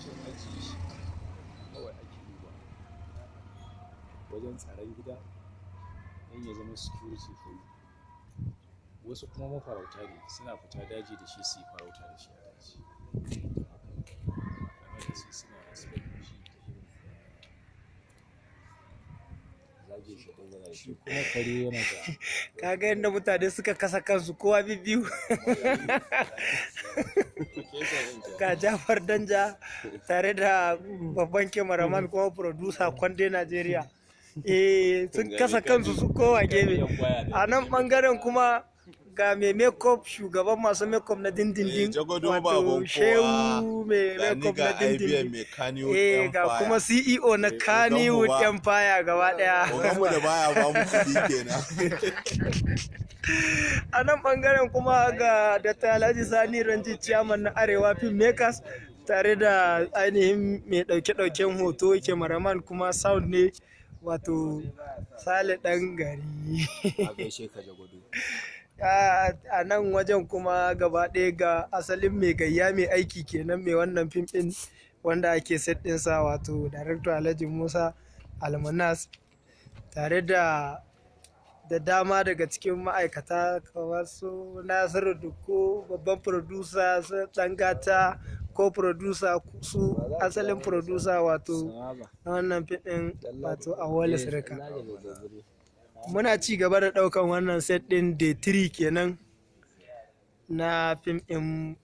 Cin ajiye shi kawai ake duba wajen tsaron gida don ya zama security for you. Wasu kuma mafarauta ne, suna fita daji da shi, su yi farauta da shi a daji. To haka, don haka su suna respect da shi ta irin Zage shi ɗin yana da shi. Kuma kare yana da Kaga yadda mutane suka kasa kansu, kowa biyu. Ga Jafar Danja tare da babban cameraman kuma producer Kwande Najeriya. Eh, sun kasa kansu su kowa gefe. A nan bangaren kuma ga mai makeup, shugaban masu makeup na dindindin, Jagodo wato baban kowa. Shehu mai Ga ni makeup ga na IBM dindindin. mai Kannywood Eh, ga Empire. kuma CEO na Kannywood ba. Empire gaba daya. Oganmu da baya ba mu kuɗi kenan. A nan bangaren kuma ga Dr. Alhaji Sani Ranji, chairman na Arewa Film Makers, tare da ainihin mai dauke-dauken hoto, cameraman kuma sound ne, wato Sale Dan Gari. A gaishe ka, Jagwado. A nan wajen kuma gaba ɗaya ga asalin mai gayya, mai aiki kenan, mai wannan fim ɗin wanda ake set ɗinsa, wato Director Alhaji Musa Almanas, tare da dama daga cikin ma'aikata kamar su Nasiru Dukko, babban producer, su Ɗangata ko producer, su asalin producer, wato na wannan fim ɗin, wato Awali Sirika. Muna ci gaba da ɗaukan wannan set ɗin, day 3 kenan na fim ɗin.